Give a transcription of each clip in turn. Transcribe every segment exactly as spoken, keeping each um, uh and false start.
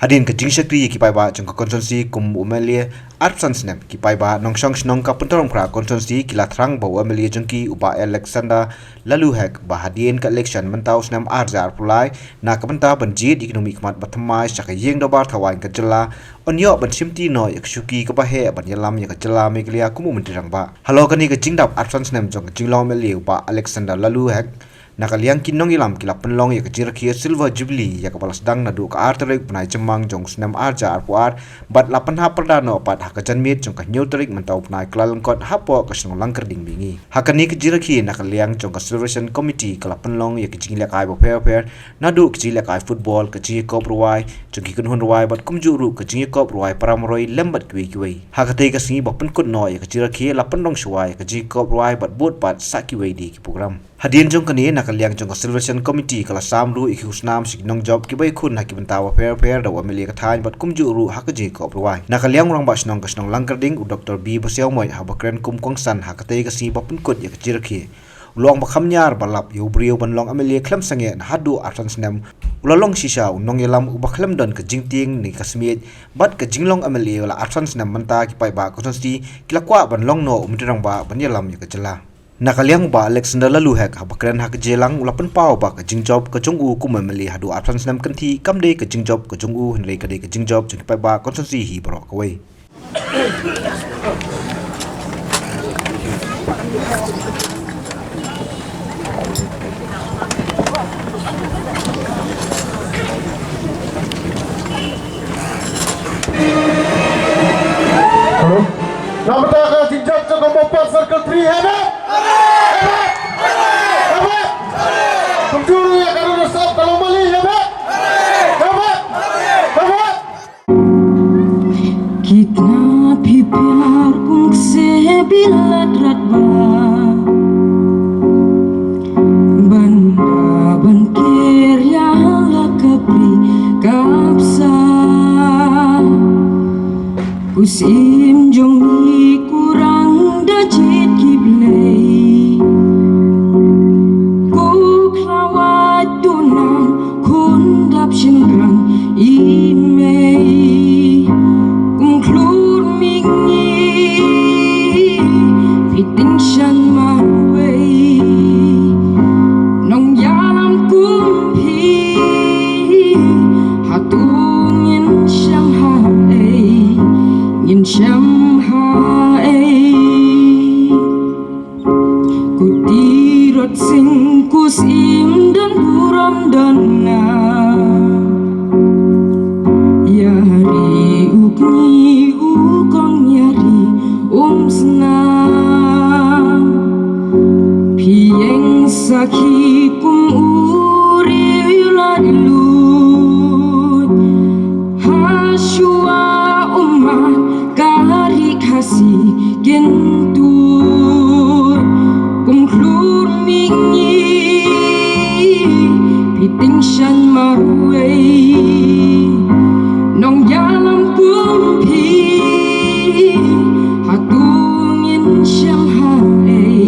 Hadien ka jingshakri ïa ki paidbah jong ka constituency kum u M L A arphew san snem, ki paidbah nongshong shnong ka Pyntrong Phra constituency ki la thrang ba u M L A jong ki u Bah Alexander Laloohek ba hadien ka election mynta u snem ar hajar arphew lai, na ka bynta ban jied ïa ki nongmihkhmat ba thymmai sha ka ïing dorbar thawaiñ ka jylla, un ïoh ban shimti noh ïa ka shuki kaba heh ban ïalam ïa ka jylla Meghalaya kum u Myntri Rangbah. Halor kane ka jingdap arphew san snem jong ka jinglong M L A u Bah Alexander Laloohek, na ka liang ki nongïalam ki la pynlong ïa ka jingrakhe Silver Jubilee ïa kaba la sdang naduh ka ar tarik bnai Jymmang jong u snem ar hajar arphew ar, bad la pynhap pyrda noh pat ha ka janmiet jong ka hynñiew tarik mynta u bnai Kyllalyngkot hapoh ka shnong Langkyrding Mihngi. Ha kane ka jingrakhe na ka liang jong ka Celebration Committee ka la pynlong ïa ka jingïalehkai bapher bapher, naduh ka jingïalehkai football, ka jingïakop rwai jong ki kynhun rwai bad kumjuh ruh ka jingïakop rwai para marwei lem bad kiwei kiwei. Ha katei ka sngi ba pynkut noh ïa ka jingrakhe la pynlong shuwa ïa ka jingïakop rwai bad bud pat sa kiwei de ki program. Hadien jong kane na ka liang jong ka Celebration Committee ka la sam ruh ïa ki khusnam sha ki nongjop kiba ïakhun ha ki bynta bapher bapher da u M L A ka thaiñ bad kumjuh ruh ha ka jingïakop rwai. Na ka liang u Rangbah Shnong ka shnong Langkyrding u Doktor B Basiawmoit haba kren kum u kongsan ha katei ka sngi ba pynkut ïa ka jingrakhe, u la ong ba kham ñiar ba lap ïa u briew ban long M L A khlem sangeh, na haduh arphew san snem u la long shisha u nongïalam uba khlem don ka jingtieng ne ka smiej, bad ka jinglong M L A la arphew san snem mynta ki paidbah constituency ki la kwah ban long noh u Myntri Rangbah ban ïalam ïa ka jylla. Na ka liang u Bah Alexander Laloohek haba kren ha ka jingïalang u la pynpaw ba ka jingjop ka jong u kum u M L A haduh arphew san snem kynthih kam dei ka jingjop ka jong u, hynrei ka dei ka jingjop jong ki paidbah constituency hi baroh kawei. Hello. Namar ka jingjop jong ka Mopat Circle three, hynrei, hynrei, hynrei, kumjuh ruh ïa ka Riverside ka Lawmali, hynrei, hynrei, hynrei. कितना भी प्यार तुमसे भी लग रहा बंदा बन के रिया लकपी कब सा कुसिम जोंगी कुरंग दजित किबले कुखलावा tunang khun dap shin rang i mei kum khlur mi ngi phi ting shan marwei nongïalam kum phi hatu ngin shem ha ei ngin shem ha ei. Ku tirot sing ku sim don burom don na yari u kni u kong yari um snam. Phi ïeng sakhi kum u ri la lut ha shuwa ummat ka ri Khasi kin tur kum khlur mi ngi phi ting shan marwei nongïalam kum phi hatu ngin shem ha ei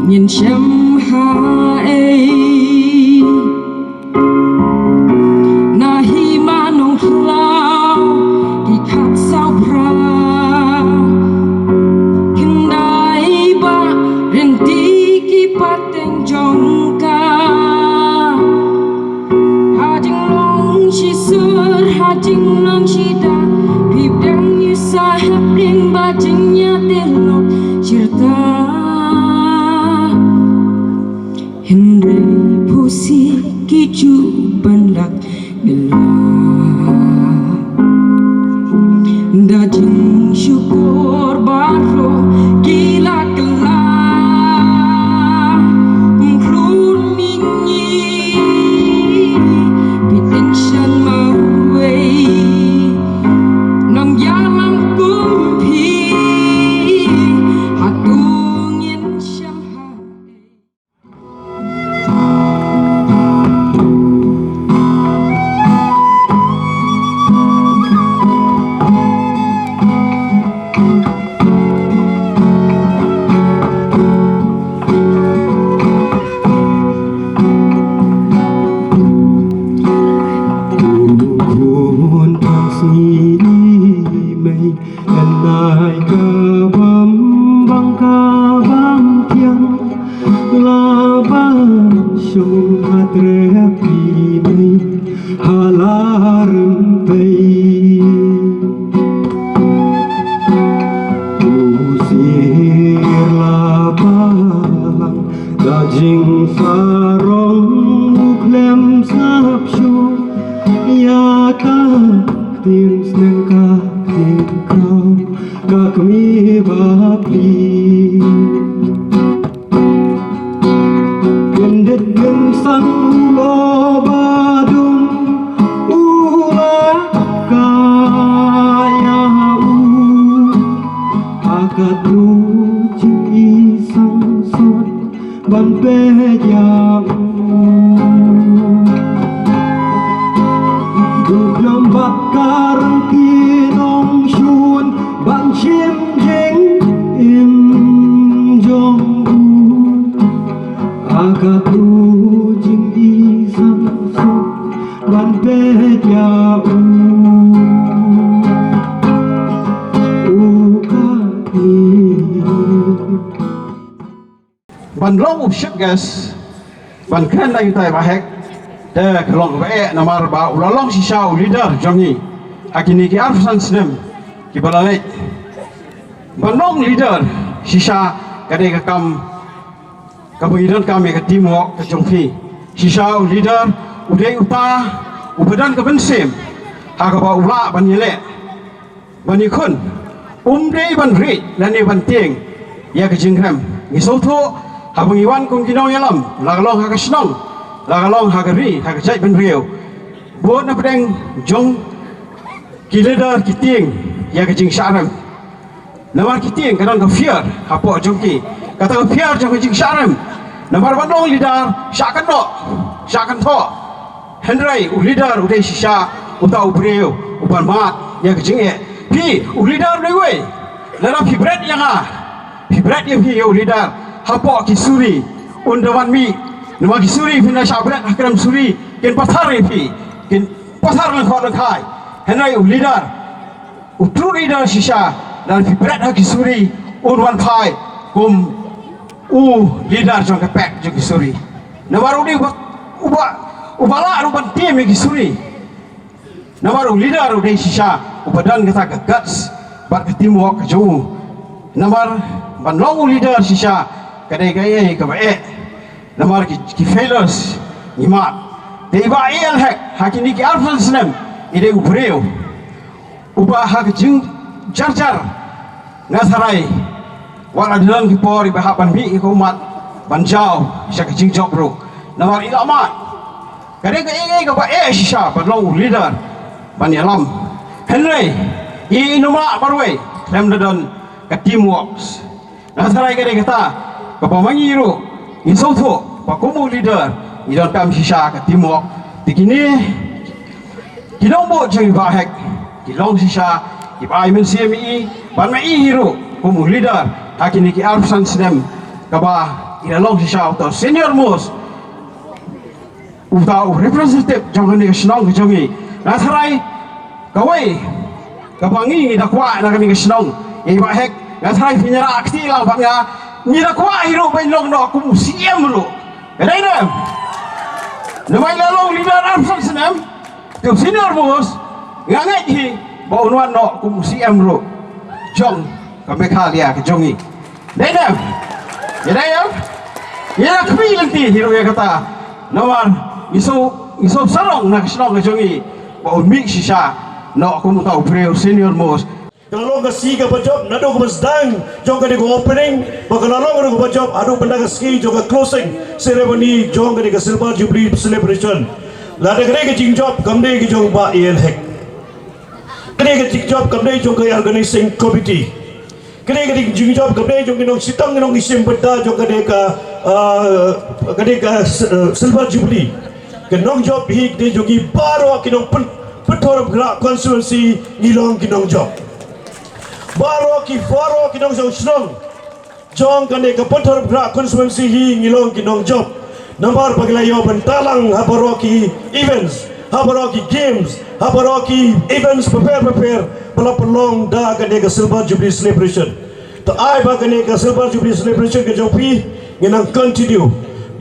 ngin shem ha ei. Na hima nongkhlaw ki khat saw phra khyndai ba rynti ki pateng jong ka. Ha jinglong shisur ha jinglong shida phi dang ïa sa hapdeng ba jingïadei lok shirta. Hynrei phusi ki ju ban lak ila da jingshukor baroh ki la kylla. Kum khlur mi ngi phi ting shan marwei nongïalam kum phi hatu ngin shem ha. Ba shong ha trep ki mei ha la rem pei. U sir la balang da jingsarong u khlem sngap shuh. Ïa ka ktien sneng ka ktien kraw ka kmie ba plie. Kyndit kynsang u lo ba dum u la kaya u. Ha ka tu jing i sang sot ban peit ïa u. Duk lam bad ka rangki nongshun ban shim jingim jong u. Ha ka tu jing i sang sot ban peit ïa u. U ka ni. Ban long u chief guest ban kren da utai ba hek. Te ka long ba eh namar ba u la long shisha u leader jong ngi ha kine ki arphew san snem ki ba la leit. Ban long leader shisha ka dei ka kam kaba ngi donkam ïa ka teamwork ka jong phi. Shisha u leader u dei uta u ba don ka mynsiem ha kaba u lah ban ïaleh ban ïakhun. Um dei ban rieh lane ban tieng ïa ka jingrem. Ngi sngewthuh haba ngi wan kum ki nongïalam, la ka long ha ka shnong, la ka long ha ka ri, ha ka jaitbynriew, bun na pdeng jong ki leader ki tieng ïa ka jingshah rem. Namar ki tieng ka don ka fear hapoh jong ki, kata ka fear jong ka jingshah rem. Namar ban long leader shah kynnoh, shah kynthoh. Hynrei u leader u dei shisha uta u briew u ban mad ïa ka jingeh. Phi, u leader u dei uwei. Lada phi bret ïa nga, phi bret ïa phi ïa u leader, hapoh ki suri un da wan mih. Namar ki suri phin da shah bret ha krem suri, kin pathar ïa phi, kin pathar lyngkot lyngkhai. Hynrei u leader, u true leader shisha, lada phi bret ha ki suri un wan phai kum u leader jong ka pack jong ki suri. Namar u dei uba, uba, uba lah ruh ban tiem ïa ki suri. Namar u leader u dei shisha uba don kata ka guts bad ka teamwork ka jong u. Namar ban long u leader shisha ka dei kaei kaba eh. Namar ki, ki failures ngi mad. Te i Bah A L Hek ha kine ki arphew snem i dei u briew uba ha ka jingjarjar nga tharai wat la don ki por iba hap ban mih ïa ka ummat ban jaw sha ka jingjop ruh. Namar i la mad. Ka dei kaei kaei kaba eh shisha ban long u leader ban ïalam. Hynrei i, i nym lah marwei khlem da don ka teamwork. Nga tharai ka dei kata kaba ma ngi ruh ngi sngewthuh ba kum u leader ngi donkam shisha ka teamwork. Te kine ki nongbud jong i Bah Hek ki long shisha kiba ai mynsiem ïa i ban ma i hi ruh kum u leader ha kine ki arphew san snem kaba i la long shisha uta u senior most, uta u representative jong kane ka shnong ka jong ngi. Nga tharai kawei kaba ngi ngi da kwah na kane ka shnong ïa i Bah Hek, nga tharai phin ïarap kti lang bad nga, ngi da kwah hi ruh ban long noh kum u C M ruh. Ka dei ne? Namar i la long leader arphew san snem, te u senior most nga ngeit hi ba un wan noh kum u C M ruh jong ka Meghalaya ka jong ngi. Dei ne? Ïa dei em? Ïa khmih lynti hi ruh ïa kata. Namar ngi shu, ngi shu sarong na ka shnong ka jong ngi ba un mih shisha noh kum uta u briew senior most. Ka la long ka sngi kaba jop naduh kaba sdang jong kane ka opening, bad ka la long ruh kaba jop haduh ban da ka sngi jong ka closing ceremony jong kane ka Silver Jubilee Celebration. Lada kane ka jingjop kam dei ka jong Bah A L Hek. Kane ka jingjop kam dei jong ka organizing committee. Kane ka jingjop kam dei jong ki nongshitom, ki nongshim bynta jong kane ka, ah, kane ka, ah, Silver Jubilee. Ka nongjop hi ka dei jong ki baroh ki nongpyn-, Pynthorumkhrah constituency ngi long ki nongjop. Baroh ki, baroh ki nongshong shnong jong kane ka Pynthorumkhrah constituency hi ngi long ki nongjop. Namar ba ki la ïoh bynta lang ha baroh ki events, ha baroh ki games, ha baroh ki events bapher bapher ba la pynlong da kane ka Silver Jubilee Celebration. To ai ba kane ka Silver Jubilee Celebration ka jong phi ngin nang continue.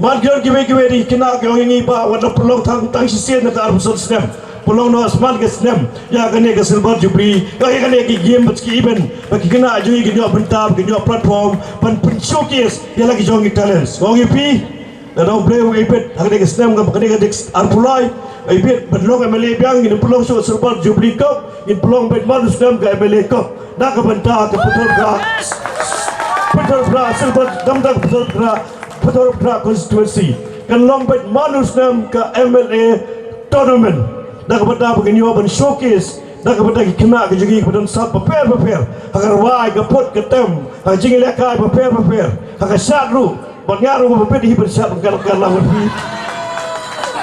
Man ki ong kiwei kiwei de ki khynnah ki ong ïa ngi ba wat la pynlong tang tang shisien na ka arphew san snem. Pynlong noh smat ka snem ïa kane ka Silver Jubilee, ïa kane ka game bad ki event, ba ki khynnah jong ngi kin ïoh bynta, kin ïoh platform ban pyn showcase ïa la ki jong ki talents. Nga ong ïa phi, nga dang blei u ibit ha kane ka snem, ka kane ka dik arphew lai ibit ban long M L A biang, ngin pynlong shuh Silver Jubilee Cup, ngin pynlong beit man u snem ka M L A Cup na ka bynta ka Pynthorumkhrah, Pynthorumkhrah Silver, namar ka Pynthorumkhrah, Pynthorumkhrah constituency. Kan long beit man u snem ka M L A tournament, na ka bynta ba kin ïoh ban showcase na ka bynta ki khynnah ki jong ngi kiba don sap bapher bapher ha ka rwai, ka put ka tem, ha ka jingïalehkai bapher bapher, ha ka shad ruh. Bad nga ruh ba peit hi ban shad ban kar kar lang bad phi.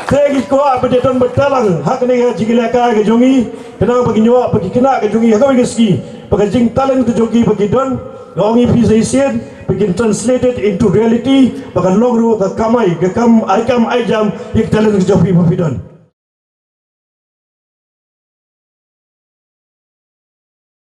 Te ngi kwah ba dei don beit lang ha kane ka jingïalehkai ka jong ngi, khnang ba kin ïoh ba ki khynnah ki jong ngi ha kawei ka sngi ba ka jingtalent ka jong ki ba ki don, nga ong ïa phi sa shisien, ba kin translate it into reality, ba kan long ruh ka kamai, ka kam ai kam ai jam ïa ka talent ka jong phi ba phi don.